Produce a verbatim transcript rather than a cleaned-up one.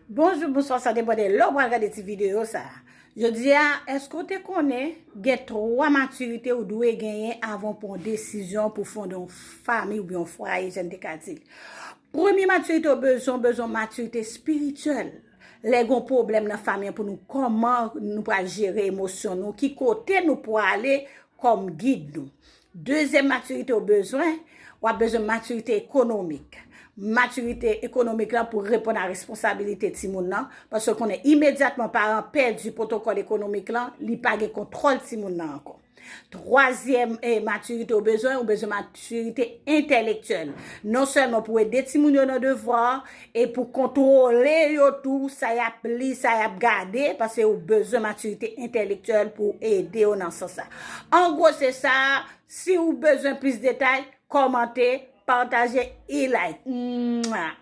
Bonjou, bonswa, sa depann de lè w pral gade ti videyo sa a. Jodi a, èske w te konnen gen twa matirite ou dwe genyen avan w pran yon desizyon pou fonde yon fanmi oubyen yon fwaye, jan n te ka di l? Premye matirite w bezwen, w bezwen matirite espirityèl. Lè gen yon pwoblèm nan fanmi an, pou nou, kòman nou pral jere emosyon nou, ki kote nou prale kòm gid nou. Dezyèm matirite w bezwen, w ap bezwen matirite ekonomik. Matirite ekonomik la pou reponn a responsabilite timoun nan, paske w konnen imedyatman paran pèdi pwotokòl ekonomik lan, li pa gen kontwòl timoun nan ankò. Twazyèm eh, matirite w bezwen, ou bezwen matirite entèlektyèl. Non sèlman pou ede timoun yo nan devwa, e pou kontwole yo tou, sa y ap li, sa y ap gade, paske ou bezwen matirite entèlektyèl pou ede yo nan sans sa. An gwo, se sa. Si ou bezwen plis detay, kòmante, pataje e like. Mwah!